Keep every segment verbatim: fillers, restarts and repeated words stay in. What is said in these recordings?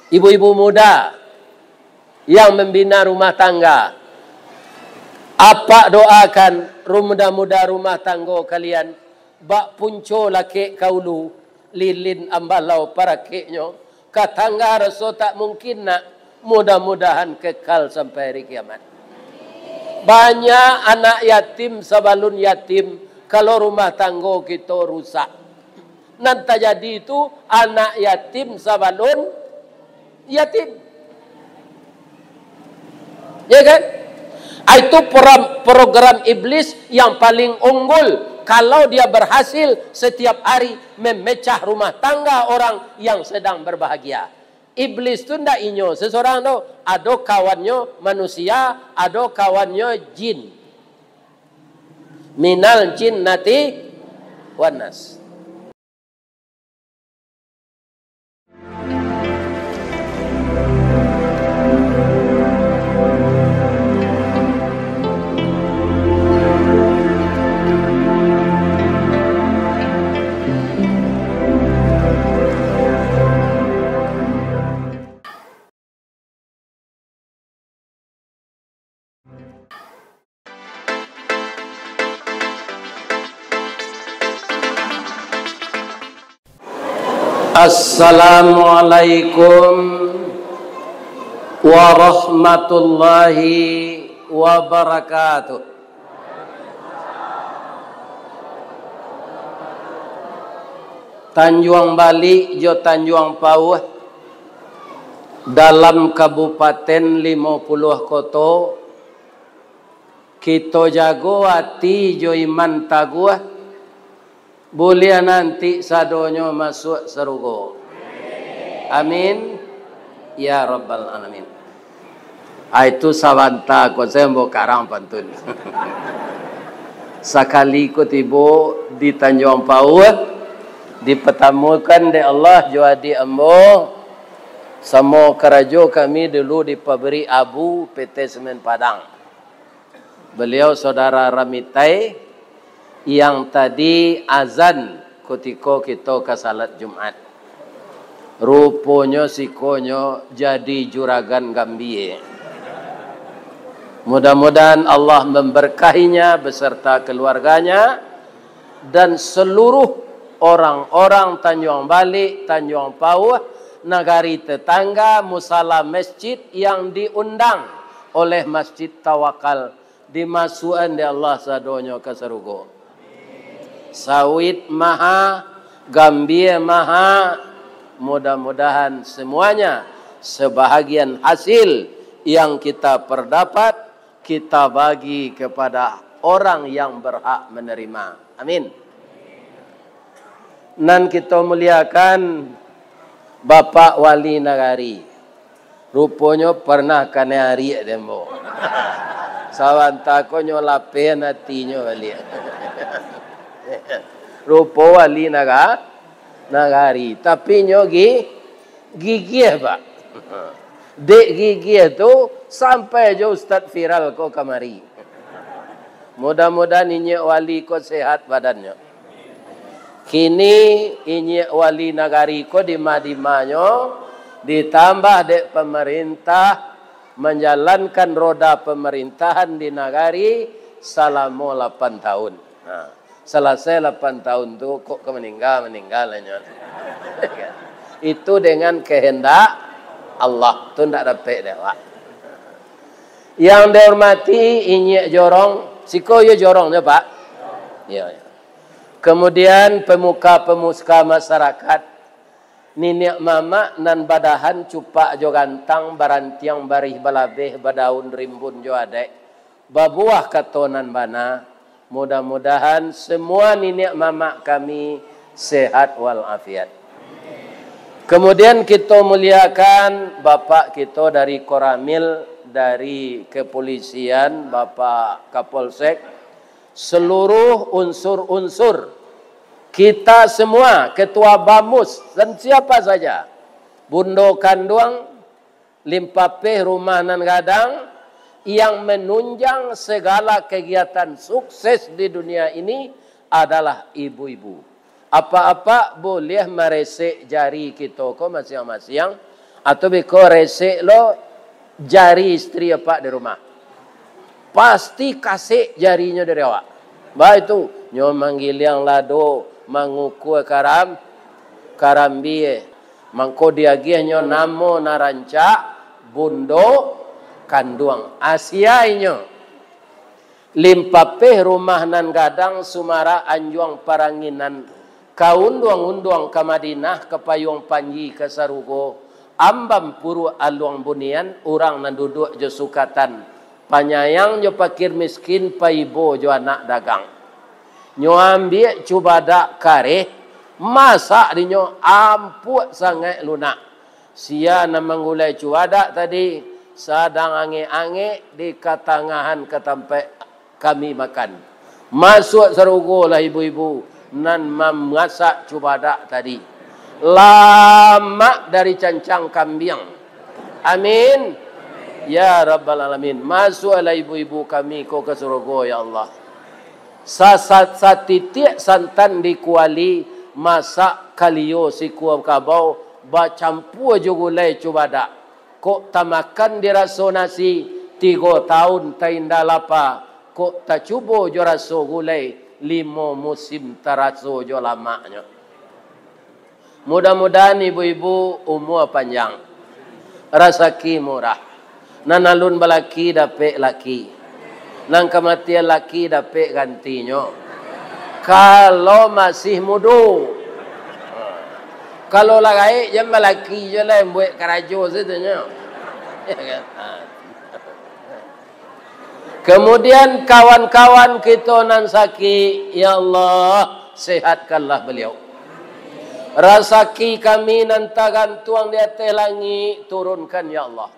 Ibu-ibu muda yang membina rumah tangga, apak doakan ru-, mudah-mudahan rumah tanggo kalian bak punco lakek ka ulu, lilin ambalau parakeknyo, ka tangga raso tak mungkin nak, mudah-mudahan kekal sampai hari kiamat. Banyak anak yatim sabalun yatim, kalau rumah tanggo kito rusak. Nan tajadi tu anak yatim sabalun yatim. Ya kan? Ah, itu pro-, program iblis yang paling unggul. Kalau dia berhasil setiap hari memecah rumah tangga orang yang sedang berbahagia. Iblis tu ndak inyo sesorang tu. Ado kawannyo manusia, ado kawannyo jin. Minal jinnati wan nas. Assalamualaikum warahmatullahi wabarakatuh. Tanjuang Balik jo Tanjuang Pauah dalam Kabupaten Limo Puluah Koto, kito jago ati jo iman taguah, buliah nanti sadonyo masuak sarugo. Amin, ya rabbal alamin. Ah, itu sabanta ko, saya ambo karang pantun. Sakali ko tibo di Tanjuang Pauah, dipatamukan dek Allah jo adik ambo, samo karajo kami dulu di pabrik Abu, P T Semen Padang. Beliau saudara Ramitai yang tadi azan kutiko kito ka salat Jumat. Ruponyo sikonyo jadi juragan gambia. Mudah-mudahan Allah memberkahinya beserta keluarganya dan seluruh orang-orang Tanjuang Balik, Tanjuang Pauah, nagari tetangga, musala masjid yang diundang oleh Masjid Tawakal, dimasuakan dek Allah sadonyo ka sarugo. Sawit maha, gambia maha, mudah-mudahan semuanya sebahagian hasil yang kita perdapat, kita bagi kepada orang yang berhak menerima. Amin. Nan kito muliakan Bapak Wali Nagari. Ruponyo pernah kanai ariak dek ambo. Sabanta ko nyo lapeh atinyo baliak. Rupo Wali Naga-, Nagari, tapi nyo gi-, gigiah, Pak. Dek gigiah tu, sampai jo Ustaz Viral ko kamari. Mudah-mudahan inyiak wali ko sehat badannyo. Kini inyiak wali nagari ko dima-dimanyo ditambah dek pamarintah manjalankan roda pamarintahan di nagari salamo lapan tahun. Nah, salasai lapan tahun tu, kok ka maningga, maningga lah nyo. Itu dengan kehendak Allah, tu ndak dapek dek awak. Yang dihormati inyiak jorong, siko iyo jorong nyo, Pak? Iyo, iyo. Kemudian pemuka-pemuka masyarakat, niniak mamak nan badahan cupak jo gantang, barantiang barih balabeh, badaun rimbun jo adaik, babuah kato nan bana, mudah-mudahan semua niniak mamak kami sehat walafiat. Kemudian kito muliakan Bapak kito dari Koramil, dari Kepolisian, Bapak Kapolsek, seluruh unsur-unsur kita semua, Ketua Bamus dan siapa saja, Bundo Kanduang, Limpapeh, rumah nan gadang, yang menunjang segala kegiatan sukses di dunia ini adalah ibu-ibu. Apak-apak buliah maresek jari kito ko masiang-masiang, Atau beko resek lo jari istri apak di rumah. Pasti kasek jarinyo dari awak. Baitu, nyo manggiliang lado, mangukua karam-, karambia. Mangko diagiahnyo namo nan rancak, bundo kanduang. Asia inyo. Limpapeh rumah nan gadang, sumarak anjuang paranginan, ka unduang-unduang ka Madinah, ka payuang panji ka sarugo, ambam puruak aluang bunian, urang nan duduak jo sukatan, panyayang jo pakir miskin, paibo jo anak dagang. Nyo ambiak cubadak kareh, masak dinyo ampuak sangaik lunak. Sia nan manggulai cubadak tadi, sadang angek-angek di katangahan ka tampek kami makan. Masuak sarugo lah ibu-ibu nan mamasak cubadak tadi. Lamak dari cancang kambiang. Amin. Ya Rabbal Alamin. Masuaklah ibu-ibu kami ko ka sarugo, ya Allah. Sa-, sa-, satitiak santan di kuali, masak kalio sikua kabau, bacampua jo gulai cubadak. Kok tamakan diraso nasi, tigo taun tainda lapa, kok tacubo jo raso gulai, limo musim taraso jo lamaknyo. Mudah-mudahan ibu-ibu umua panjang, rasaki murah. Nan alun balaki dapek laki. Nan kamatian laki dapek gantinyo. Kalau masih mudo. Kalau lah gaek, jan balaki jo lah, buek karajo sajo nyo. Ya kan? Ha. Kemudian kawan-kawan kito nan sakik, ya Allah, sehatkanlah beliau. Rasaki kami nan tagantuang di ateh langik, turunkan, ya Allah.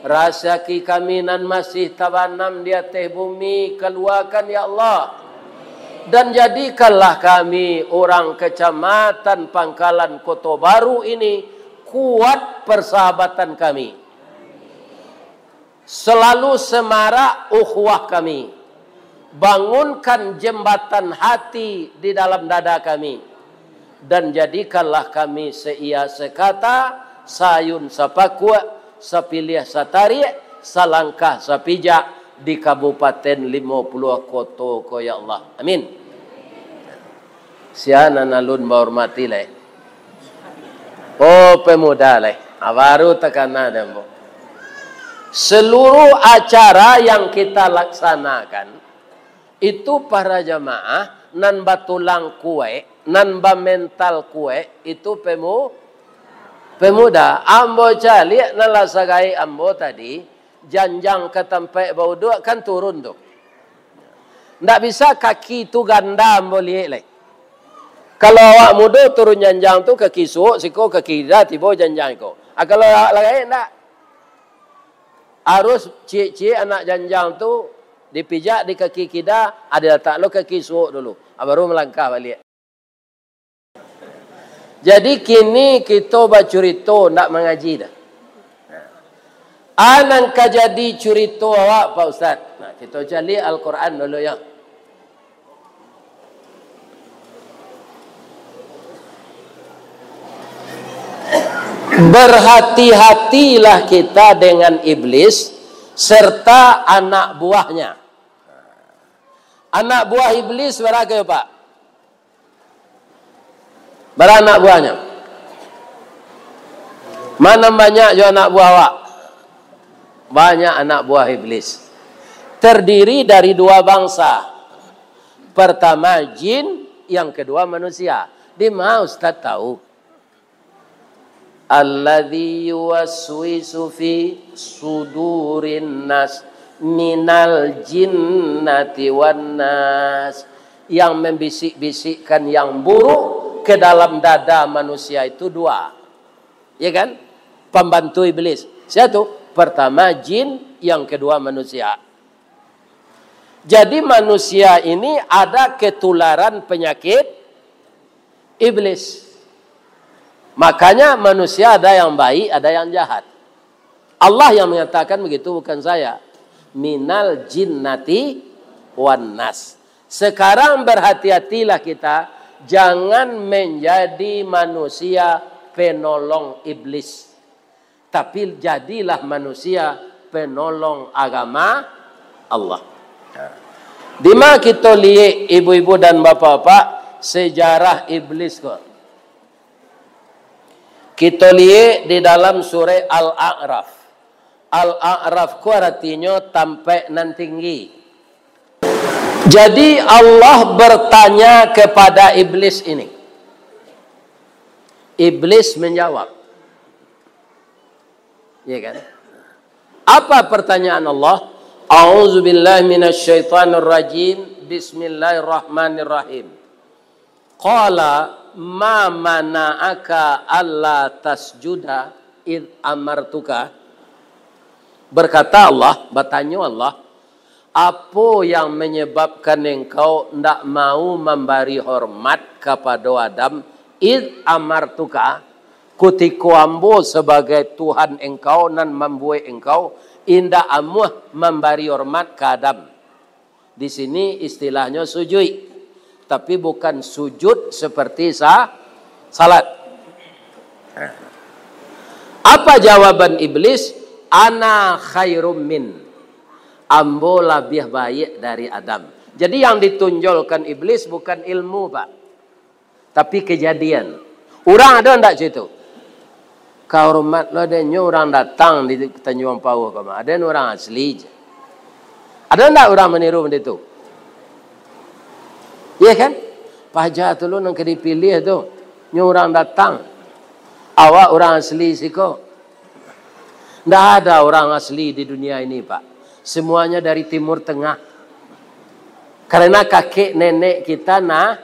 Rasaki kami nan masih tabanam di ateh bumi, kaluakan, ya Allah. Dan jadikanlah kami urang Kecamatan Pangkalan Koto Baru ini kuat persahabatan kami. Selalu semarak ukhuwah kami. Bangunkan jembatan hati di dalam dada kami. Dan jadikanlah kami seiya sekata, saayun sapakuak, sapiliah satariak, salangkah sapijak di Kabupaten Limo Puluah Koto ko, ya Allah. Amin. Sia nan alun bahormati lai. Oh, pemuda lai. Ah, baru takana dek ambo. Seluruh acara yang kita laksanakan, itu para jamaah nan batulang kuaik, nan bamental kuaik, itu pemu-, pemuda. Ambo caliak nan lah sagaik ambo tadi, janjang ka tampek bauduak kan turun tu. Ndak bisa kaki tu ganda ambo liek lai. Kalau awak mudo turun janjang tu, kaki suok siko, kaki kida tibo janjang iko. Ah, kalau awak lah gaek, ndak. Harus ciek-ciek anak janjang tu dipijak di kaki kida, ah, dilatak lo kaki suok dulu. Ah, baru malangkah baliak. Jadi, kini kito bacurito, ndak mangaji doh. A nan ka jadi curito awak, Pak Ustaz? Nah, kito caliak Al-Quran dulu, yo. Berhati-hatilah kita dengan iblis serta anak buahnya. Anak buah iblis bara ko, Pak? Bara anak buahnyo? Ma nan banyak jo anak buah awak? Banyak anak buah iblis. Terdiri dari dua bangsa. Pertama jin, yang kedua manusia. Di ma Ustaz tahu? Alladzi yuwaswisu fi sudurin nas minal jinnati wan nas. Yang membisik-bisikkan yang buruk ke dalam dada manusia itu dua. Ya kan? Pembantu iblis. Sia tu? Pertama jin, yang kedua manusia. Jadi, manusia ini ada ketularan penyakit iblis. Makanya, manusia ada yang baik, ada yang jahat. Allah yang mengatakan begitu, bukan saya. Minal jinnati wan nas. Sekarang, berhati-hatilah kita, jangan menjadi manusia penolong iblis. Tapi jadilah manusia penolong agama Allah. Nah, dima kito liek, ibu-ibu dan bapak-bapak, sejarah iblis ko? Kito liek di dalam surah Al-A'raf. Al-A'raf ko aratinyo tampek nan tinggi. Jadi Allah bertanya kepada iblis ini. Iblis menjawab. Ya kan? Apa pertanyaan Allah? A'udzubillahi minasyaitonirrajim. Bismillahirrahmanirrahim. Qala ma mana'aka alla tasjuda id amartuka? Berkata Allah, batanyo Allah, apo yang menyebabkan engkau ndak mau mambari hormat kapado Adam, id amartuka, kutiko ambo sabagai Tuhan engkau nan mambuek engkau, indak amuah mambari hormat ka Adam? Di sini istilahnyo sujuik, tapi bukan sujud seperti sa-, salat. Apa jawaban iblis? Ana khairum min. Ambo labiah baiak dari Adam. Jadi yang ditonjolkan iblis bukan ilmu, Pak. Tapi kejadian. Urang ado ndak cito? Kahormat lo deh, nyo urang datang di Tanjuang Pauah ko mah. Ado urang asli je. Ado ndak urang maniru benda tu? Iya kan? Paja tu lo nan ka dipilih tu. Nyo urang datang. Awak urang asli siko. Ndak ada orang asli di dunia ini, Pak. Semuanya dari Timur Tengah. Karena kakek nenek kita na-,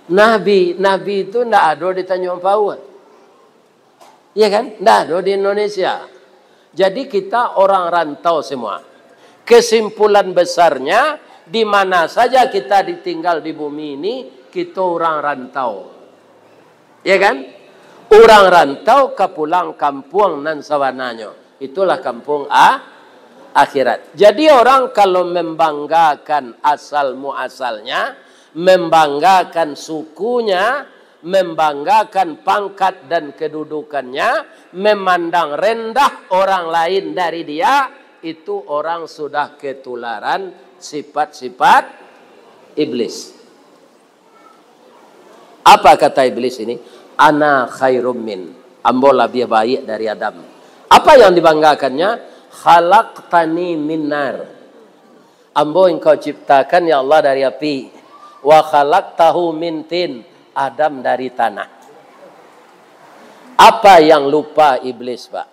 nabi, nabi itu ndak ada di Tanjuang Pauah. Iya kan? Ndak ada di Indonesia. Jadi kita orang rantau semua. Kesimpulan besarnya, di mana saja kita ditinggal di bumi ini, kita orang rantau. Ya kan? Urang rantau ka pulang kampuang nan sabananyo. Itulah kampung a-, akhirat. Jadi orang kalau membanggakan asal muasalnya, membanggakan sukunya, membanggakan pangkat dan kedudukannya, memandang rendah orang lain dari dia, itu orang sudah ketularan sifat-sifat iblis. Apa kata iblis ini? "Ana khairum min." Ambo labiah baik dari Adam. Apa yang dibanggakannya? "Khalaqtani min nar." Ambo engkau ciptakan, ya Allah, dari api. "Wa khalaqtahu min tin." Adam dari tanah. Apa yang lupa iblis, Pak?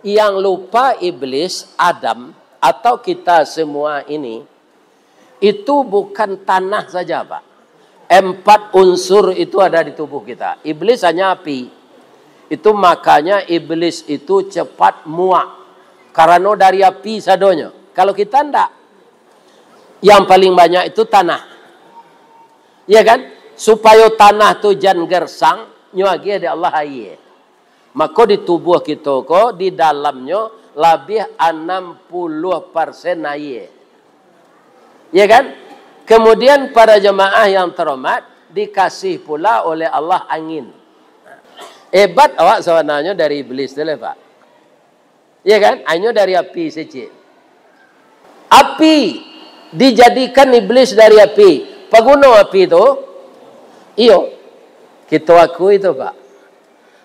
Yang lupa iblis, Adam, atau kita semua ini, itu bukan tanah saja, Pak. Empat unsur itu ada di tubuh kita. Iblis hanya api. Itu makanya iblis itu cepat muak. Karano dari api sadonyo. Kalau kita ndak, yang paling banyak itu tanah. Ya kan? Supayo tanah tu jan gersang, nyo agiah dek Allah aia. Mako di tubuh kito ko, di dalamnyo labiah anam puluah persen aia. Ya kan? Kemudian para jemaah yang terhormat, dikasih pula oleh Allah angin. Hebat awak sabananyo dari iblis tu lah, Pak. Ya kan? Hanyo dari api saja. Api, dijadikan iblis dari api. Paguno api tu? Iyo. Kito akui tu, Pak.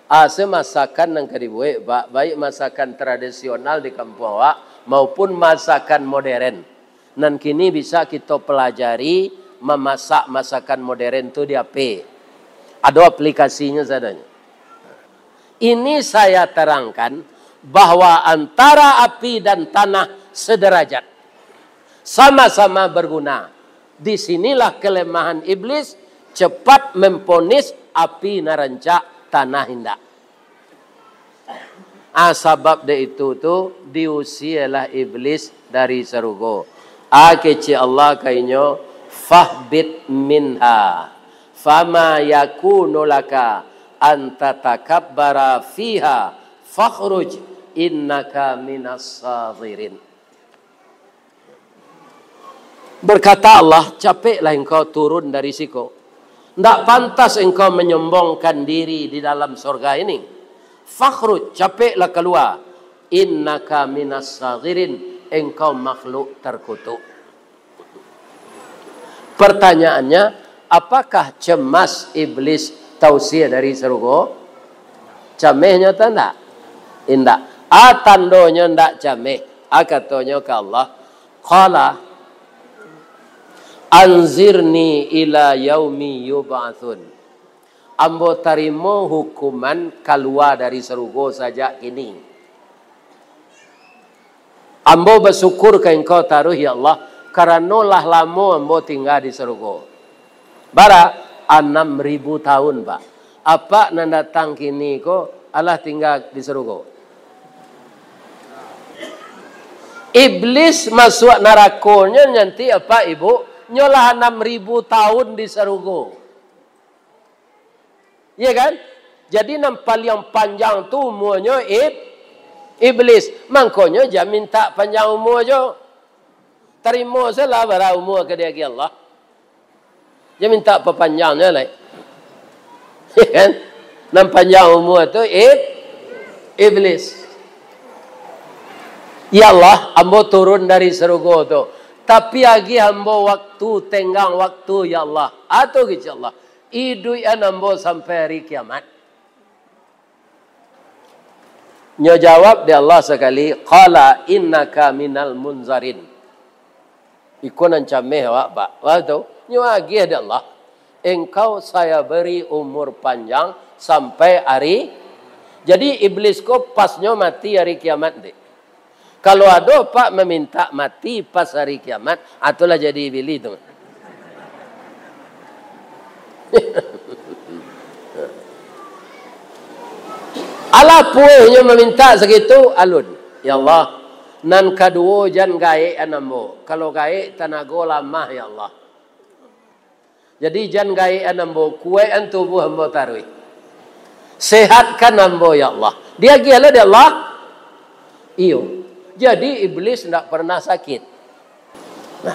Asa masakan nan ka dibuek, Pak, baik masakan tradisional di kampuang awak, maupun masakan modern. Nan kini bisa kito pelajari mamasak masakan modern tu di api. Ado aplikasinya sadonyo. Ini saya terangkan bahwa antara api dan tanah sederajat. Sama-sama berguna. Di sinilah kelemahan iblis, cepat memponis api nan rancak, tanah indak. Ah, sabab dek itu tu, diusialah iblis dari sarugo. Ah, kecek Allah ka inyo, "Fahbit minha, fama yakunu laka an tatakabbara fiha, fakhruj innaka minas saghirin." Berkata Allah, "Capeklah engkau turun dari siko. Ndak pantas engkau menyombongkan diri di dalam sorga ini. Fakhruj, capeklah kalua. "Innaka minas saghirin, engkau makhluk terkutuk." Pertanyaannya, apakah cemas iblis tausir dari sarugo? Camehnyo atau ndak? Indak. A tandonyo ndak cameh. A katonyo ka Allah, "Qala anzirni ila yaumi yub'atsun." Ambo tarimo hukuman kalua dari sarugo sajak kini. Ambo basyukur ka Engkau taruih, ya Allah, karano lah lamo ambo tingga di sarugo. Bara? Anam ribu tahun, Pak. Apak nan datang kini ko alah tingga di sarugo. Iblis masuak narakonyo nanti, Apak Ibu, nyo lah anam ribu tahun di sarugo. Iya kan? Jadi, nan paliang panjang tu umuanyo ib-, iblis. Mangkonyo, jan mintak panjang umua jo. Tarimo sajolah bara umua ka diagiah Allah. Jan mintak papanjangnyo lai. Iya kan? Nan panjang umua tu ib-, iblis. "Ya Allah, ambo turun dari sarugo tu. Tapi agiah ambo waktu, tenggang waktu, ya Allah." Atau kecek Allah, "Iduikan ambo sampai hari kiamat." Nyo jawab dek Allah sakali, "Qala innaka minal munzarin." Iko nan cameh awak, Pak. Wah tu, nyo agiah dek Allah, "Engkau saya beri umur panjang sampai hari." Jadi, iblis ko pasnyo mati hari kiamat, dek. Kalau ado, Pak, mamintak mati pas hari kiamat, atulah jadi iblis tu. Alah puehnyo mamintak sakitu, alun. "Ya Allah, nan kaduo jan gaekan ambo. Kalau gaek, tanago lamah, ya Allah. Jadi, jan gaekan ambo, kuaikkan tubuah ambo taruih. Sehatkan ambo, ya Allah." Diagiah lo dek Allah? Iyo. Jadi, iblis ndak pernah sakit. Nah.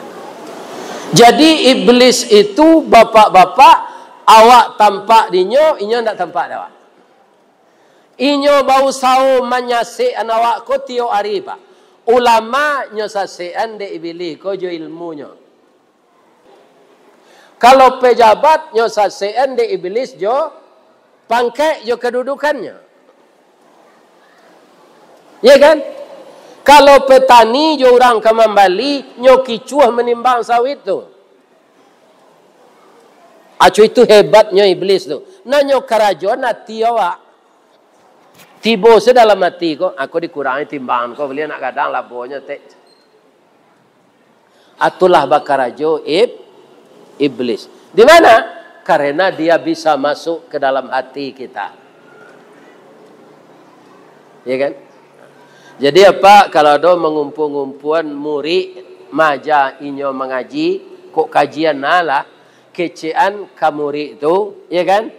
Jadi, iblis itu, bapak-bapak, awak tampak dinyo, inyo ndak tampak dek awak. Inyo bausaho manyasek awak ko tiok ari, Pak. Ulama nyo sasekan dek iblis ko jo ilmunyo. Kalau pejabat nyo sasekan dek iblis jo pangkek jo kadudukannyo. Iya kan? Kalau petani jo urang ka mambali, nyo kicuah manimbang sawit tu. Aco itu hebatnyo iblis tu. Nah, nyo karajoan ati awak. Tibo se dalam ati ko, "Ako dikurangi timbangan ko, baliak nak gadang labonyo, tek." Atulah bakarajo ib-, iblis. Di mana? Karena dia bisa masuk ke dalam hati kita. Ya kan? Jadi, Apak, kalau ado mangumpuang-ngumpuan murid, maaja inyo mangaji, kok kajian nah lah, kecekan ka murid tu, ya kan?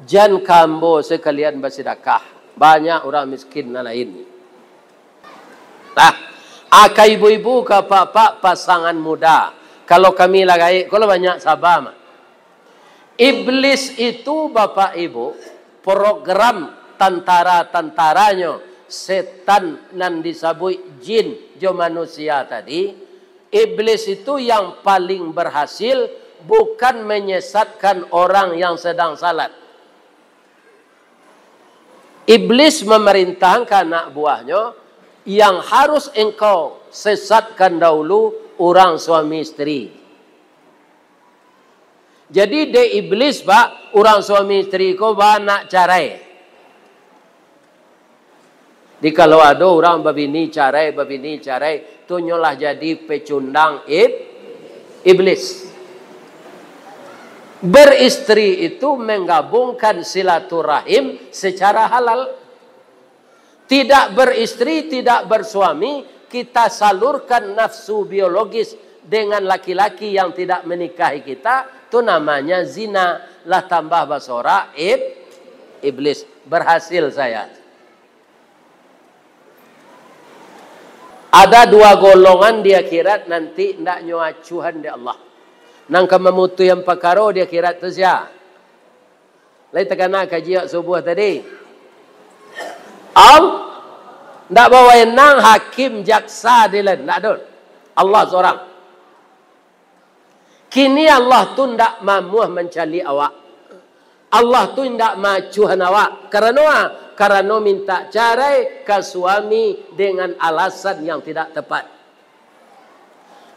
Jan ka ambo sakalian basidakah, banyak urang miskin nan lain. Nah, a ka ibu-ibu, ka apak-apak, pasangan muda, kalau kami lah gaek, kalau banyak saba mah. Iblis itu, Bapak Ibu, program tantara-tantaranyo, setan nan disabuik jin jo manusia tadi, iblis itu yang paling berhasil bukan menyesatkan orang yang sedang salat. Iblis memerintahkan anak buahnyo, "Yang harus engkau sesatkan dahulu urang suami isteri." Jadi, dek iblis, Pak, urang suami isteri ko baanak carai. Jadi, kalau ado urang babini carai, babini carai, tu nyo lah jadi pecundang ib-, iblis. Beristeri itu menggabungkan silaturahim secara halal. Tidak beristeri, tidak bersuami, kita salurkan nafsu biologis dengan laki-laki yang tidak menikahi kita, tu namanya zina, lah tambah basorak ib-, iblis. Berhasil saya. Ada dua golongan di akhirat nanti ndak nyo acuahan dek Allah. Nan ka mamutuihan pakaro di akhirat tu sia? Lai takana kaji awak subuah tadi? Al-, Ndak bawenang hakim, jaksa, adilan, ndak ado. Allah surang. Kini Allah tu ndak mamuah mancaliak awak. Allah tu indak maacuahan awak. Karano a? Karano mintak carai ka suami dengan alasan yang tidak tepat.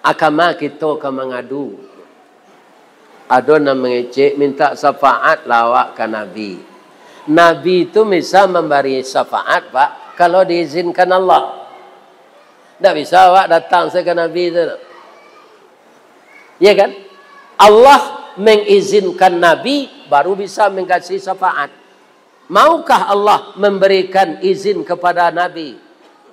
A kama kito ka mangadu? Ado nan mangecek, mintak safaat lah awak ka Nabi. Nabi tu bisa mambari safaat, Pak, kalau diizinkan Allah. Ndak bisa awak datang sajo ka Nabi tu. Ya kan? Allah mengizinkan Nabi, baru bisa mengkasih syafaat. Maukah Allah memberikan izin kepada Nabi,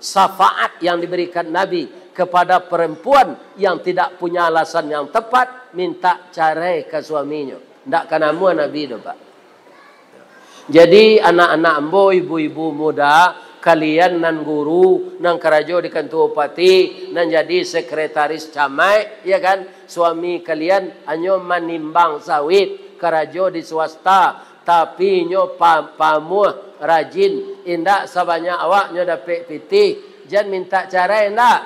syafaat yang diberikan Nabi kepada perempuan yang tidak punya alasan yang tepat, minta carai ke suaminya? Ndak ka namuah Nabi tu, Pak. Jadi, anak-anak ambo, ibu-ibu muda, kalian nan guru, nan karajo di kantua bupati, nan jadi sekretaris camat, ya kan? Suami kalian hanyo manimbang sawit, karajo di swasta, tapi nyo pa-, pamuah, rajin, indak sabanyak awak nyo dapek pitih, jan mintak carai ndak?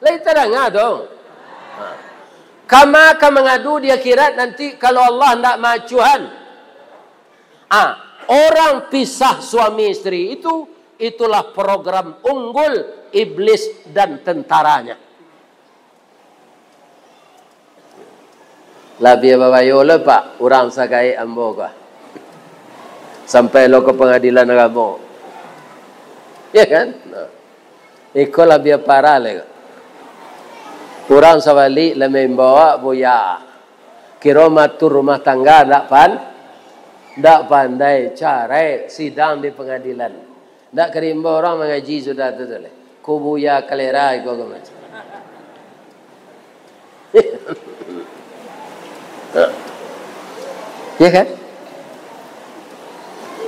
Lai tadanga tu? Ha. Kama ka mangadu di akhirat nanti kalau Allah ndak maacuahan? Ah, orang pisah suami isteri itu, itulah program unggul iblis dan tentaranya. Labiah babayo lo, Pak, urang sagaek ambo ko. Sampai lo ka pangadilan agamo. Ya kan? Nah. Iko labiah parah lai ko. Urang sabalik lah maimbau awak, Buya. Kiro maatur rumah tangga ndak pan-, ndak pandai, carai, sidang di pangadilan. Ndak ka diimbau urang mangaji sudah tu, tu lai. Ko Buya kalera iko ko macam. Ya kan?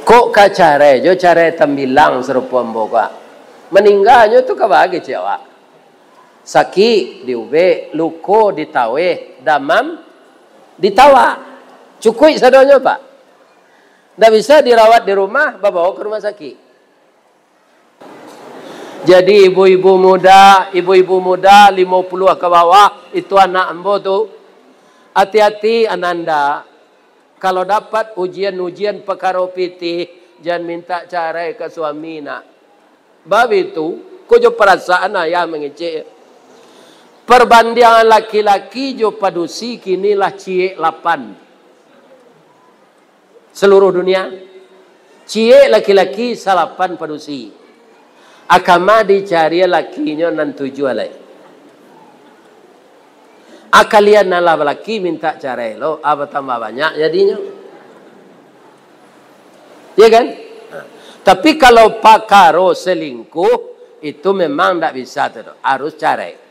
Kok ka carai jo carai tambilang sarupo ambo ko. Maningganyo tu ka baa kecek awak. Sakik diubek, luko ditaweh, damam ditawak. Cukuik sadonyo, Pak. Ndak bisa dirawat di rumah, babawo ka rumah sakik. Jadi, ibu-ibu muda, ibu-ibu muda limo puluah ka bawah, itu anak ambo tu, ati-ati, Ananda. Kalau dapat ujian-ujian pakaro pitih, jan mintak carai ka suami, nak. Bab itu, ko jo parasaan ayah mangecek. Parbandiangan laki-laki jo padusi kini lah ciek lapan. Seluruh dunia, ciek laki-laki salapan padusi. A kama dicari lakinyo nan tujuah lai. A kalian nan lah balaki mintak carai lo, a batambah banyak jadinyo. Ya kan? Nah, tapi kalau pakaro selingkuh, itu memang ndak bisa tu, harus carai.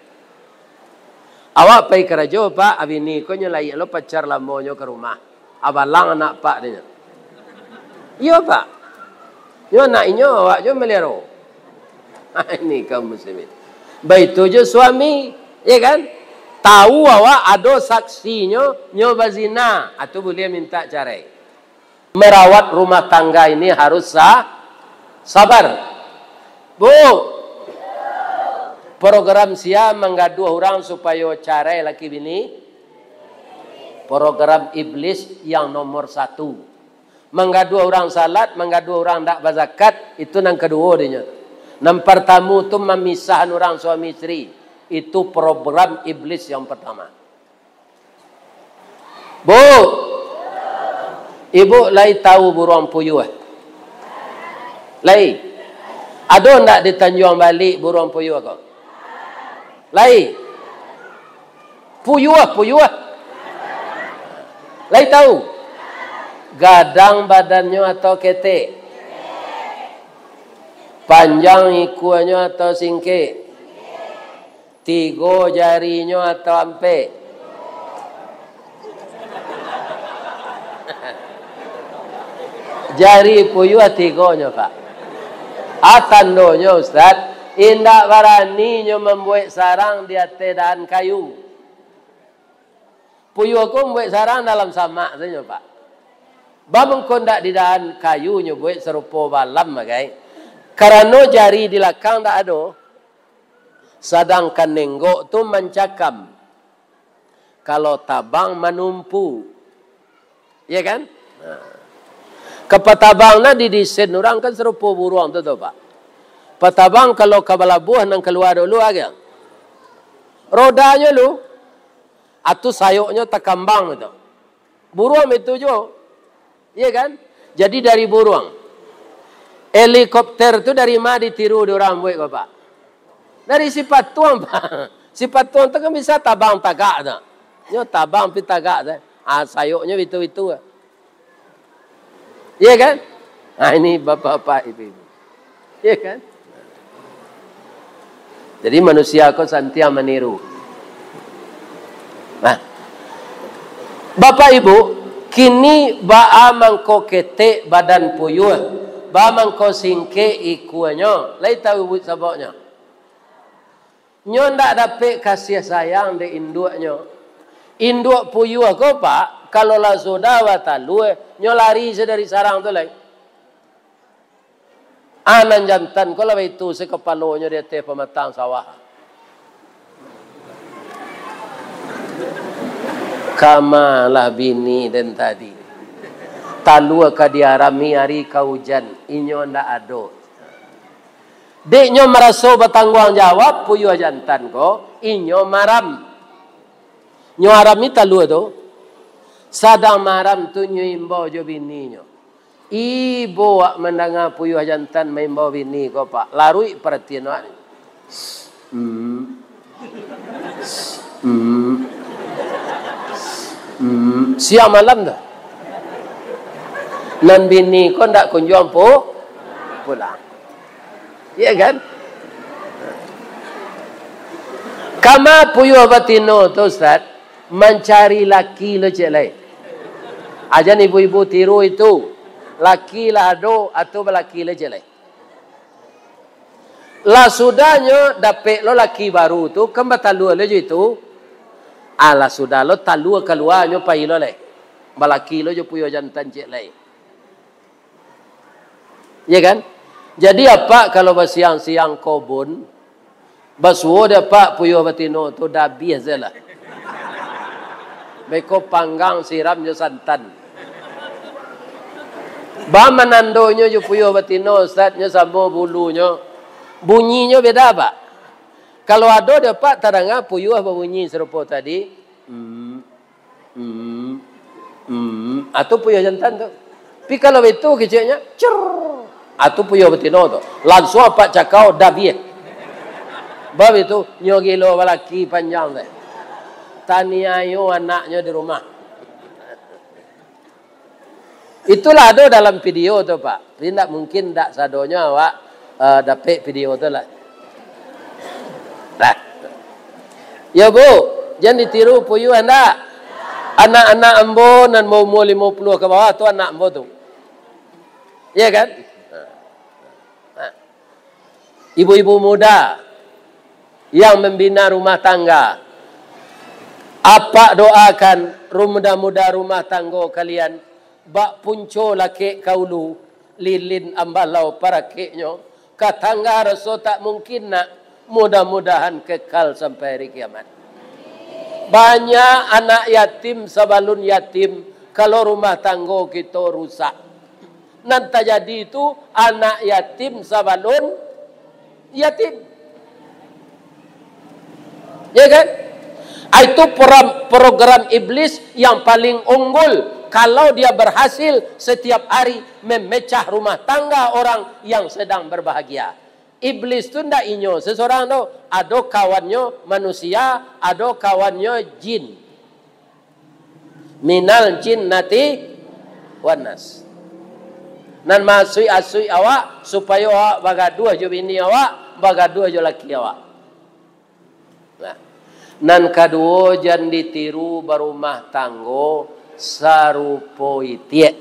Awak pai karajo, Pak, a bini ko nyo laiak lo pacar lamonyo ka rumah. A balang anak Pak, dinyo. Iyo, Pak. Nyo anak inyo, awak jo maliaro. Ini kaum muslimin. Baitu jo suami, ya kan? Tahu awak ado saksinyo, nyo bazina, a tu buliah mintak carai. Merawat rumah tangga ini harus sa-, sabar. Bu, program sia manggaduah urang supayo carai laki bini? Program iblis yang nomor satu. Manggaduah urang salat, manggaduah urang ndak bazakat, itu nan kaduo dinyo. Nan partamu tu mamisahan urang suami isteri. Itu program iblis yang pertama. Bu, ibu lai tahu buruang puyuah? Lai. Ado ndak di Tanjuang Balik buruang puyuah ko? Lai. Puyuah, puyuah. Lai tahu? Gadang badannyo atau ketek? Panjang ikuanyo atau singkek? Tigo jarinyo atau ampek? Jari puyuah tigonyo, Pak. A tandonyo, Ustaz, indak baraninyo mambuek sarang di ateh dahan kayu. Puyuah ko mambuek sarang dalam samak sajo, Pak. Baa mangko ndak di dahan kayu nyo buek sarupo balam bagai? Karano jari di lakang dak ado, sadangkan nenggok tu mancakam. Kalau tabang manumpu. Iya kan? Nah. Ka patabang nah didesain urang kan sarupo buruang tu, tu, Pak. Patabang kalau ka balabuah nan kalua dulu aja. Rodanyo lu, atu sayoknyo takambang tu. Buruang itu juo. Iya kan? Jadi dari buruang. Helikopter tu dari ma ditiru di urang buek ko, Pak? Dari si patuang, Pak. Si patuang tu kan bisa tabang tagak tu. Nyo tabang pi tagak tu. Ah, sayoknyo bitu-bitu. Iya kan? Ah, ini bapak-bapak, ibu-ibu. Iya kan? Jadi manusia ko santiang maniru. Nah, Bapak Ibu, kini baa mangko ketek badan puyuah, baa mangko singkek ikuanyo, lai tahu ibu sababnyo? Nyo ndak dapek kasih sayang dek induaknyo. Induak puyuah ko, Pak, kalau lah sudah batalua, nyo lari se dari sarang tu lai. Ah, nan jantan ko lah baitu se kapalonyo di ateh pamatang sawah. Kama lah bini den tadi. Talua ka diarami ari ka ujan, inyo ndak ado. Dek nyo maraso batangguang jawab, puyuah jantan ko, inyo maram. Nyo arami talua tu, sadang maram tu nyo imbau jo bininyo. Ibo wak mandanga puyuah jantan maimbau bini ko, Pak. Laruik paratian wak ni. Hmm. Hmm. Hmm. Siang malam tu. Nan bini ko ndak kunjuang pu-, pulang. Iya kan? Kama puyuah batino tu, Ustaz, mancari laki lo ciek lai. Ajan ibu-ibu tiru itu. Laki lah ado, atau balaki lo ciek lai. Lah sudahnyo dapek lo laki baru tu, kan batalua lo jo itu. Ah, lah sudah lo talua kaluanyo pai lo lai. Balaki lo jo puyuah jantan ciek lai. Ya kan? Jadi, apak kalau basiang-siang kobun, basuo dek apak puyuah batino tu, dah abih se lah. Beko panggang siram jo santan. Ba manandonyo jo puyuah batino, Ustaz, nyo samo bulunyo. Bunyinyo beda, Pak. Kalau ado dek apak tadanga puyuah babunyi sarupo tadi, hmm, Hmm. Hmm. Atu puyuah jantan tu. Tapi kalau baitu keceknyo, cer. Atu puyuah batino tu. Lansuang apak cakau, dah abih. Bab itu, nyo gilo balaki panjang tu. Taniayo anaknyo di rumah. Itulah ado dalam video tu, Pak. Jadi, ndak mungkin ndak sadonyo awak, eh, dapek video tu lah. Nah. Yo, Bu, jan ditiru puyuah ndak? Anak-anak ambo nan baumua limo puluah ka bawah tu anak ambo tu. Iya kan? Nah. Ibu-ibu muda yang membina rumah tangga, apak doakan ru-, mudah-mudahan rumah tanggo kalian bak punco lakek ka ulu, lilin ambalau parakeknyo, ka tangga raso tak mungkin nak, mudah-mudahan kekal sampai hari kiamat. Banyak anak yatim sabalun yatim, kalau rumah tanggo kito rusak. Nan tajadi tu anak yatim sabalun yatim. Ya kan? Ah, itu pro-, program iblis yang paling unggul. Kalau dia berhasil setiap hari memecah rumah tangga orang yang sedang berbahagia. Iblis tu ndak inyo sesorang tu. Ado kawannyo manusia, ado kawannyo jin. Minal jinnati wan nas. Nan maasuik-asuik awak, supayo awak bagaduah jo bini awak, bagaduah jo laki awak. Nah. Nan kaduo, jan ditiru barumah tanggo sarupo itiak.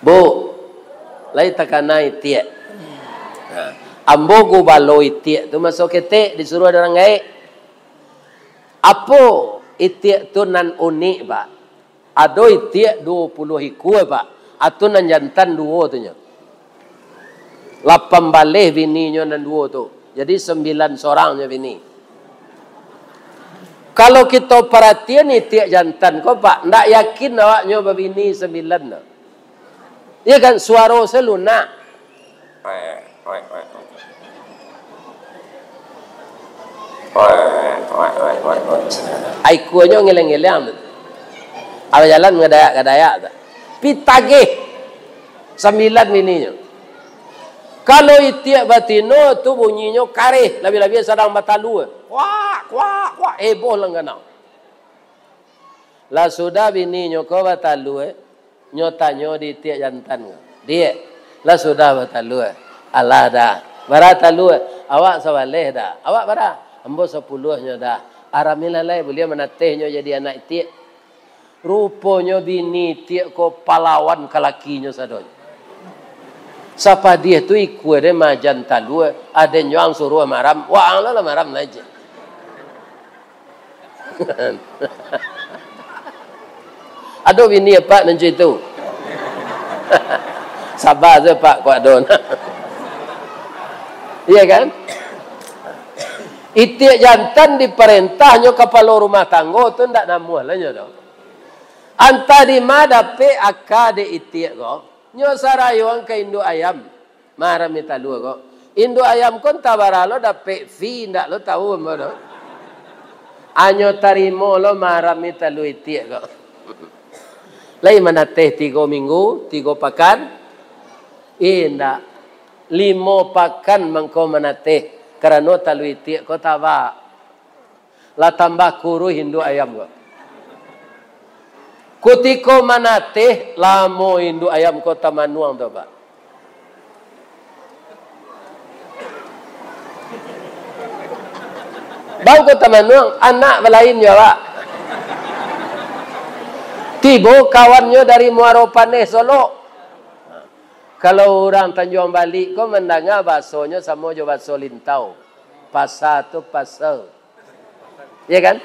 Bu, lai takana itiak. Nah, ambo gubalo itiak tu maso ketek disuruah urang gaek. Apo itiak tu nan unik, Pak? Ado itiak duo puluah ikua, Pak. Atu nan jantan duo tu nyo. Lapan baleh bininyo nan duo tu. Jadi, sambilan sorangnyo bini. Kalau kito paratian itiak jantan ko, Pak, ndak yakin awaknyo babini sambilan tu. Iyo kan, suaro se lunak. Ai kuanyo ngeleng-ngeleng tu. Awak jalan ngadayak-ngadayak tu. Pi tagih. Sambilan bininyo. Kalau itiak batino tu bunyinyo kareh, labiah-labiah sadang batalua. Kuak, kuak, kuak, heboh langganang. Lah sudah bininyo ko batalua, nyo tanyo di itiak jantan ko, "Diak, lah sudah batalua?" "Alah dah." "Bara talua?" "Awak sabaleh dah." "Awak bara?" "Ambo sapuluahnyo dah." "Aramilah lai, buliah manateh nyo jadi anak itiak." Ruponyo bini itiak ko palawan ka lakinyo sadonyo. Sapadiah tu ikua den majan talua, aden jo ang suruah maram, waang lah, lah maram lah je. Ado bini apak nan cak itu? Saba se, Pak, kok ado. Iya kan? Itiak jantan diparentanyo kapalo rumah tanggo tu ndak namuah lah nyo tu. Antah di ma dapek aka dek itiak ko, nyo sarayuang ka induak ayam, marami talua ko. Induak ayam ko antah bara lo dapek fee, indak lo tau ambo tu. Anyo tarimo lo marami talua itiak ko. Lai manateh tigo minggu, tigo pakan? Indak. Limo pakan mangko manateh, karano talua itiak ko tabak. Lah tambah kuruih induak ayam ko. Kutiko manateh, lamo induak ayam ko tamanuang tu, Pak. Bang ko tamanuang, anak balain jo awak. Tibo kawannyo dari Muaro Paneh, Solok. Kalau urang Tanjuang Balik ko mandanga basonyo samo jo baso Lintau. Pasa tu pasa. Iya kan?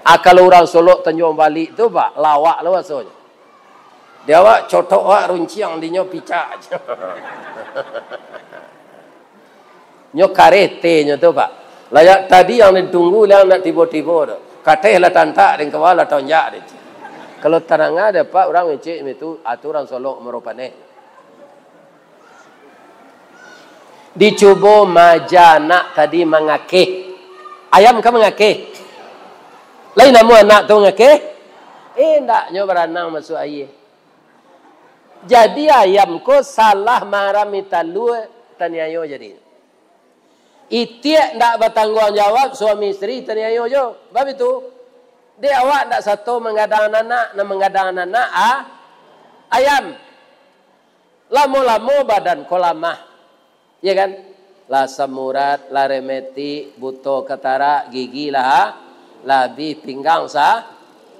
Ah, kalau urang Solok Tanjuang Balik tu, Pak, lawak lo rasonyo. Di awak cotok awak runciang, dinyo picak. Nyo kareh tenyo tu, Pak. Layak tadi yang ditunggu, yang nak tibo-tibo tu. Kateh lah tantak, deng kawa lah tonjak deh. Kalau taranga dapek urang ngecek macam tu, ah, tu urang Solok Muaro Paneh. Dicubo maja anak tadi mangakeh. Ayam kan mangakeh. Lai namuah anak tu mangakeh? Eh, indak, nyo baranang masuak aia. Jadi ayam ko salah marami talua, taniayo jadi. Itiak ndak batangguang jawab, suami isteri taniayo jo. Bab itu, dek awak ndak sato manggadang anak, nan manggadang anak, ah, ayam. Lamo-lamo badan ko lamah. Iya kan? Lah asam urat, lah rematik, buto katarak, gigi lah, lah abih, pinggang sa-,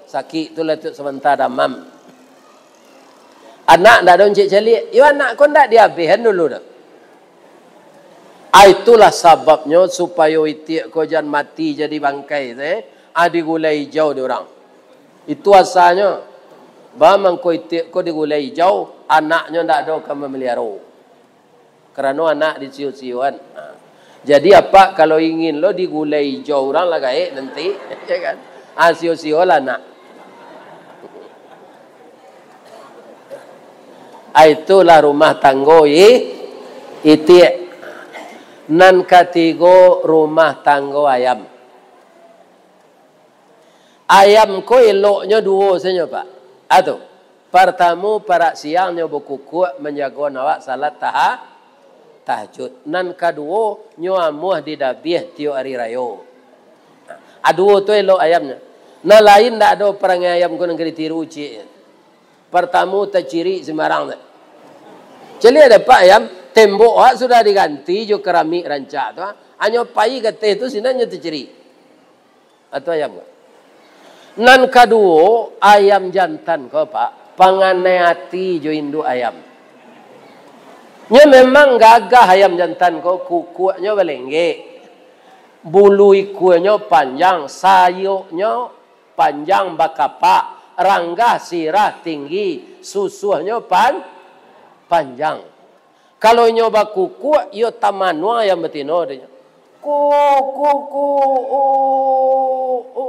sakik tu lah tu samanta damam. Anak ndak ado encik caliak. Iyo, anak ko ndak diabihan dulu doh. Ah, itulah sababnyo supayo itiak ko jan mati jadi bangkai tu, eh. Ah, digulai ijau di urang. Itu asanyo. Ba mangko itiak ko digulai ijau, anaknyo ndak ado ka mamaliaro. Karano anak disio-sioan. Ha. Jadi, apak kalau ingin lo digulai ijau urang lah gaek nanti, ya kan? Ah, sio-siolah anak. Ah, itulah rumah tanggo i-, itiak. Nan katigo, rumah tanggo ayam. Ayam ko eloknyo duo sajo, Pak. Atu, partamo, parak siang nyo bakukuak manjago awak salat taha-, tahajud. Nan kaduo, nyo amuah didabiah tiok ari rayo. A duo tu elok ayamnyo. Nan lain ndak ado parangai ayam ko nan ka ditiru ciek. Partamo, tacirik sumbarang tu. Caliak dek Apak ayam, tembok awak sudah diganti jo keramik rancak tu, ha. Hanyo pai ka ateh tu, sinan nyo tacirik. Atau ayam ko. Nan kaduo, ayam jantan ko, Pak, panganai ati jo induak ayam. Nyo memang gagah ayam jantan ko, kukuaknyo balenggek, bulu ikuanyo panjang, sayoknyo panjang bakapak, ranggah sirah tinggi, susuahnyo pan-, panjang. Kalau inyo bakukuak, iyo tamanuang ayam batino, katonyo. Ko, ko, ko, o, o.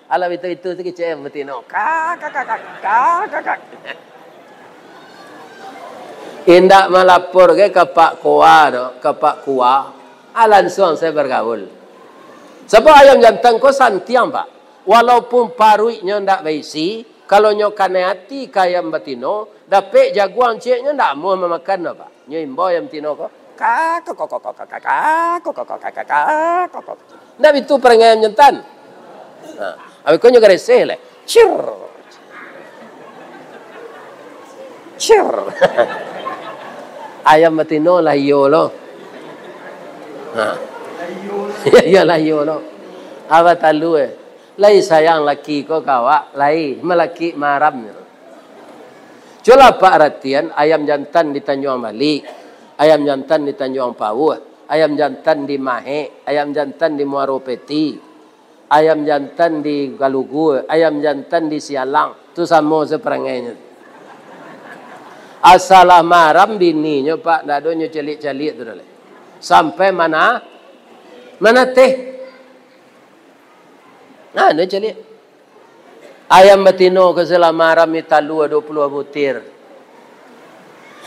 Alah itu, itu tu kecek batino. Ka, ka, ka, ka, ka, ka, ka. Indak malapor ge ka Pak Koa do, ka Pak Kua. Ah, lansuang sajo bagaul. Sabab ayam jantan ko santiang, Pak. Walaupun paruiknyo ndak baisi, kalau nyo kanai ati ka ayam batino, dapek jaguang cieknyo ndak amuah mamakan doh, Pak. Nyo imbau ayam batino ko, ka, ko, ko. Ndak bitu parangai ayam jantan. Ha, abih ko nyo gareseh lai. Cir. Cir. Ayam batino lah iyo lo. Ha. Iyo lah iyo lo. Abah talu eh. Lai sayang laki ko ka awak, lai malaki maramnyo. Cubolah Apak aratian ayam jantan di Tanjuang Balik, ayam jantan di Tanjuang Pauh, ayam jantan di Mahek, ayam jantan di Muaro Peti, ayam jantan di Galugu, ayam jantan di Sialang, tu samo saparangainyo. Asa lah maram bininyo, Pak, ndak ado nyo caliak-caliak tu doh lai. Sampai mana, manateh. Nah, ado caliak. Ayam batino ko salamo maram di talua duo puluah butir.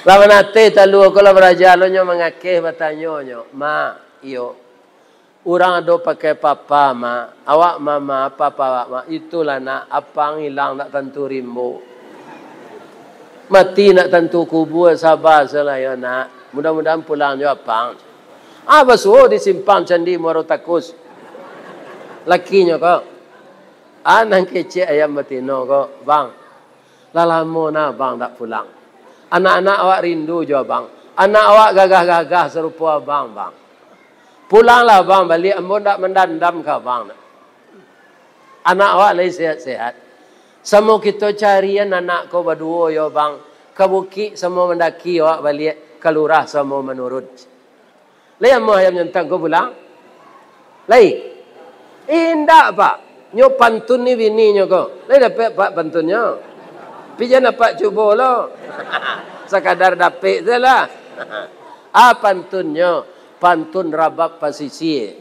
Lah manateh talua ko lah baraja lo nyo mangakeh batanyo nyo, "Mak, iyo. Urang ado pakai papa, Mak. Awak mama, papa awak, Mak. Itulah, Nak, apang ilang ndak tantu rimbo. Mati ndak tantu kubua, saba sajolah yo, Nak. Mudah-mudahan pulang jo apang." Ah, basuo di simpang Candi Muaro Takus. Lakinyo ko. Ah, nan kecek ayam batino ko, "Bang, lah lamo nah abang dak pulang. Anak-anak awak rindu jo abang. Anak awak gagah-gagah sarupo abang, Bang. Pulanglah abang baliak, ambo ndak mandandam ka abang dak. Anak awak lai sehat-sehat. Samo kito carian anak ko baduo yo, Bang. Ka bukik samo mandaki awak baliak, ka lurah samo manurun." Lai amuah ayam jantan ko pulang? Lai? Indak, Pak. Nyo pantun ni bininyo ko. Lai dapek, Pak, pantunnyo? Pi jan Apak cubo lo. Sakadar dapek sajolah. Ah, pantunnyo, pantun Rabab Pasisia.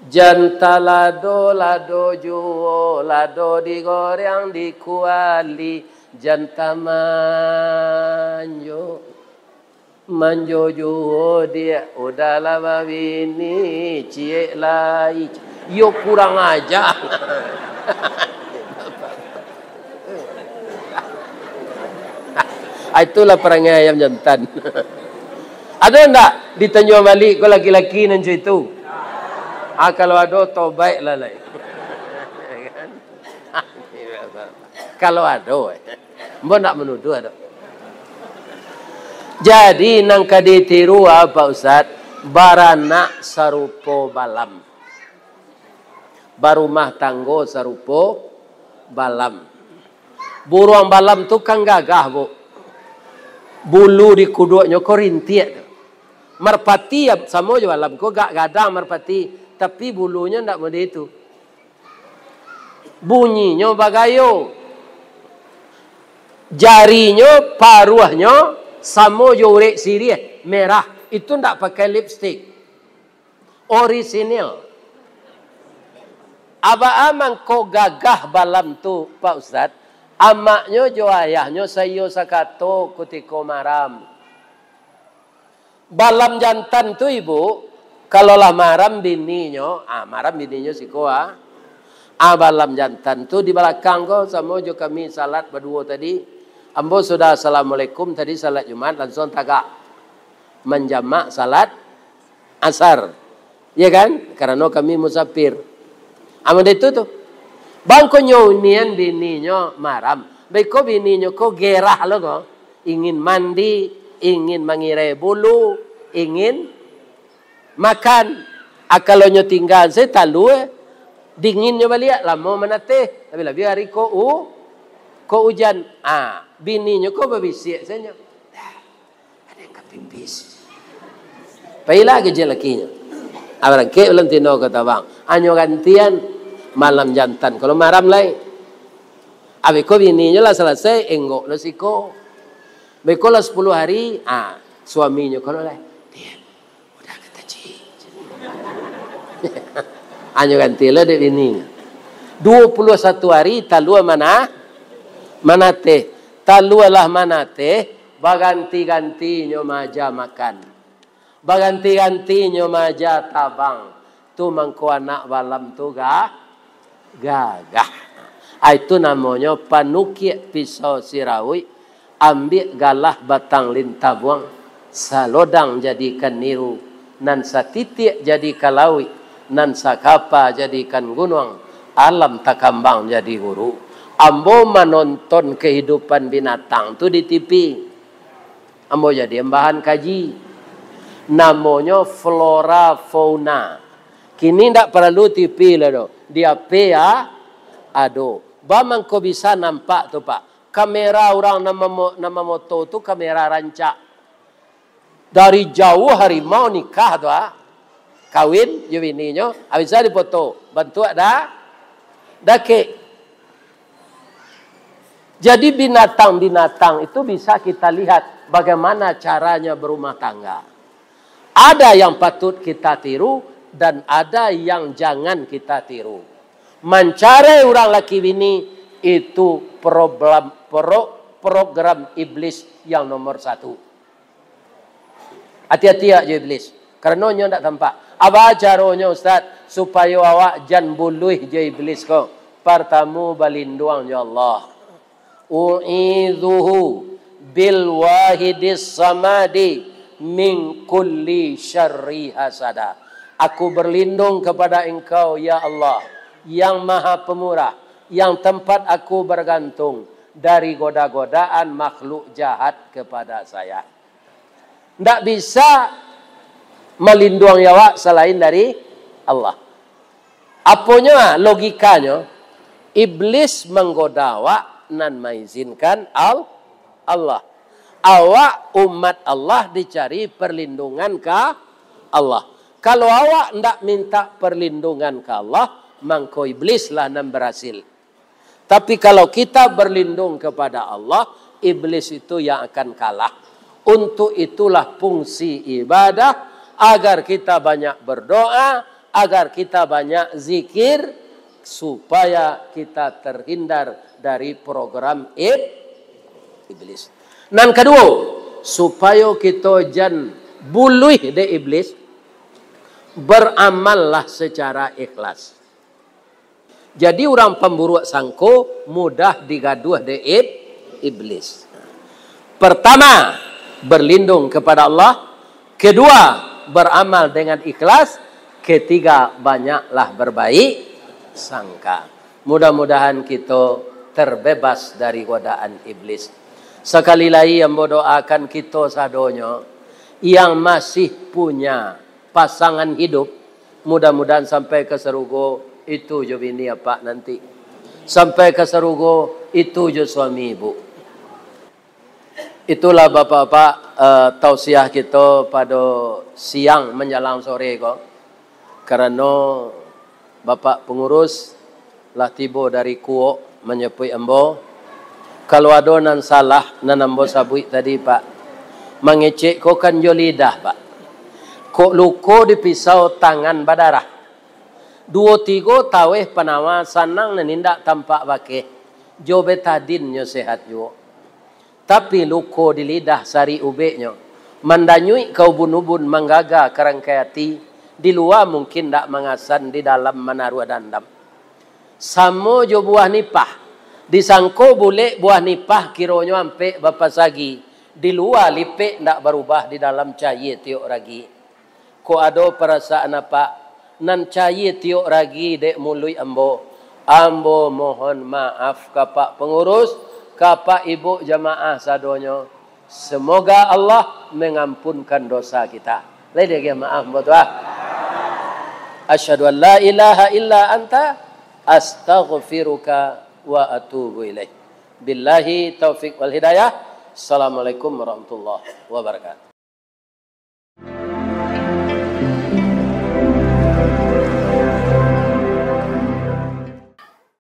Jan talado, lado juo, lado digoreang di kuali, jan tamanjo. Manjo juo diak, udahlah babini, ciek lai. Yo kurang aja. Ah, itulah parangai ayam jantan. Ado ndak di Tanjuang Balik ko laki-laki nan cak itu? Ah, kalau ado, tobaiklah lai. Kalau ado, eh. Ambo ndak manuduah doh. Jadi, nan ka ditiru, ah, Pak Ustaz, baranak sarupo balam. Barumah tanggo sarupo balam. Buruang balam tu kan gagah, Bu. Bulu di kuduaknyo ko rintiak tu. Marpati, ya, samo jo balam ko, gak gadang marpati, tapi bulunyo ndak model itu. Bunyinyo bagayo. Jarinyo, paruahnyo samo jo urek siriah, merah. Itu ndak pakai lipstik. Orisinil. Abaa mangko gagah balam tu, Pak Ustaz? Amaknyo jo ayahnyo saiyo sakato kutiko maram. Balam jantan tu, Ibu, kalau lah maram bininyo, ah, maram bininyo siko, ah. Ah, balam jantan tu di balakang ko, samo jo kami salat baduo tadi. Ambo sudah assalamualaikum tadi, salat Jumat, lansuang tagak manjamak salat asar. Iya kan? Karano kami musafir. Amun itu tu. Bangkonyo nian bininyo maram. Baiko bininyo ko gerah lo ko. Ingin mandi, ingin mangirai bulu, ingin makan. Akalonyo tingga se talua, dinginnyo baliak, lamo manateh. Labiah-labiah ari ko u-, ko ujan. Ah, bininyo ko babisiak sajo. Ado nan ka pipis. Pailah kecek lakinyo. Abarangkek balantino ka tabang. Anyo gantian malam jantan. Kalau maram lai. Abih ko bininyo lah salasai, enggok lo siko. Beko lah sapuluah hari, ah, suaminyo kalau lah, "Diam, udah kata cik." Hanyo ganti lah dek bini. Dua puluah satu hari, talua mana? Manateh. Talua lah manateh, baganti-gantinyo maaja makan. Baganti-gantinyo maaja tabang. Tu mangko anak balam tu ga-, gagah. Ai, tu namonyo panukiak pisau sirauik, ambiak galah batang lintabuang, salodang jadikan niru, nan satitiak jadikan lauik, nan sakapa jadikan gunuang, alam takambang jadi guru. Ambo manonton kahidupan binatang tu di T V. Ambo jadian bahan kaji. Namonyo flora fauna. Kini ndak paralu T V lah doh. Di H P ya ado. Ba mangko bisa nampak tu, Pak. Kamera urang nan mamo-, nan mamoto tu kamera rancak. Dari jauah harimau nikah tu, ah. Kawin jo bininyo, ah, bisa dipoto. Bantuak da-, dakek. Jadi, binatang-binatang itu bisa kita lihat bagaimana caranya berumah tangga. Ada yang patut kita tiru dan ada yang jangan kita tiru. Mancarai urang laki bini itu problem, pro-, program iblis yang nomor satu. Ati-ati awak jo iblis, karano nyo ndak tampak. Apo caronyo, Ustaz, supayo awak jan buluih jo iblis ko? Partamo, balinduang jo Allah. "U'idzuhu bil wahidis samadi min kulli syarri hasada." Aku berlindung kepada Engkau, ya Allah, yang Maha Pemurah, yang tempat aku bergantung dari goda-godaan makhluk jahat kepada saya. Ndak bisa malinduang awak salain dari Allah. Aponyo, ah, logikanyo, iblis manggoda awak nan maizinkan Al-, Allah. Awak umat Allah dicari perlindungan ka Allah. Kalau awak ndak minta perlindungan ka Allah, mangko iblislah nan barasil. Tapi kalau kita berlindung kepada Allah, iblis itu yang akan kalah. Untuk itulah fungsi ibadah, agar kita banyak berdoa, agar kita banyak zikir, supaya kita terhindar dari program ib-, iblis. Nan kaduo, supayo kito jan buluih dek iblis, beramallah secara ikhlas. Jadi, urang pamburuak sangko mudah digaduah dek ib-, iblis. Pertama, berlindung kepada Allah. Kedua, beramal dengan ikhlas. Ketiga, banyaklah berbaik sangka. Mudah-mudahan kito terbebas dari godaan iblis. Sakali lai, ambo doakan kito sadonyo yang masih punya pasangan hidup, mudah-mudahan sampai ka sarugo itu jo bini apak nanti. Sampai ka sarugo itu jo suami ibu. Itulah, Bapak-bapak, eh, tausiah kito pado siang manjalang sore ko. Karano Bapak Pangurus lah tibo dari Kuok manjapuik ambo. Kalau ado nan salah, nan ambo sabuik tadi, Pak, mangecek ko kan jo lidah, Pak. Kok luko di pisau, tangan badarah. Duo tigo taweh panawa, sanang nan indak tampak bakeh. Jo betadin nyo sehat juo. Tapi luko di lidah sarik ubeknyo, mandanyuik ka ubun-ubun, manggaga ka rangkai ati, di lua mungkin ndak mangasan, di dalam manaruah dandam. Samo jo buah nipah, disangko bulek buah nipah, kironyo ampek bapasagi, di lua lipek ndak barubah, di dalam cayie tiok ragi. Kok ado parasaan apak nan cayie tiok ragi dek muluik ambo, ambo mohon maaf ka Pak Pangurus, ka Pak Ibuk jamaah sadonyo. Semoga Allah mengampunkan dosa kita. Lai diagiah maaf ambo tu, ah. Asyhadu an la ilaha illa anta, astaghfiruka wa atubu ilaik. Billahi taufik wal hidayah. Assalamualaikum warahmatullahi wabarakatuh.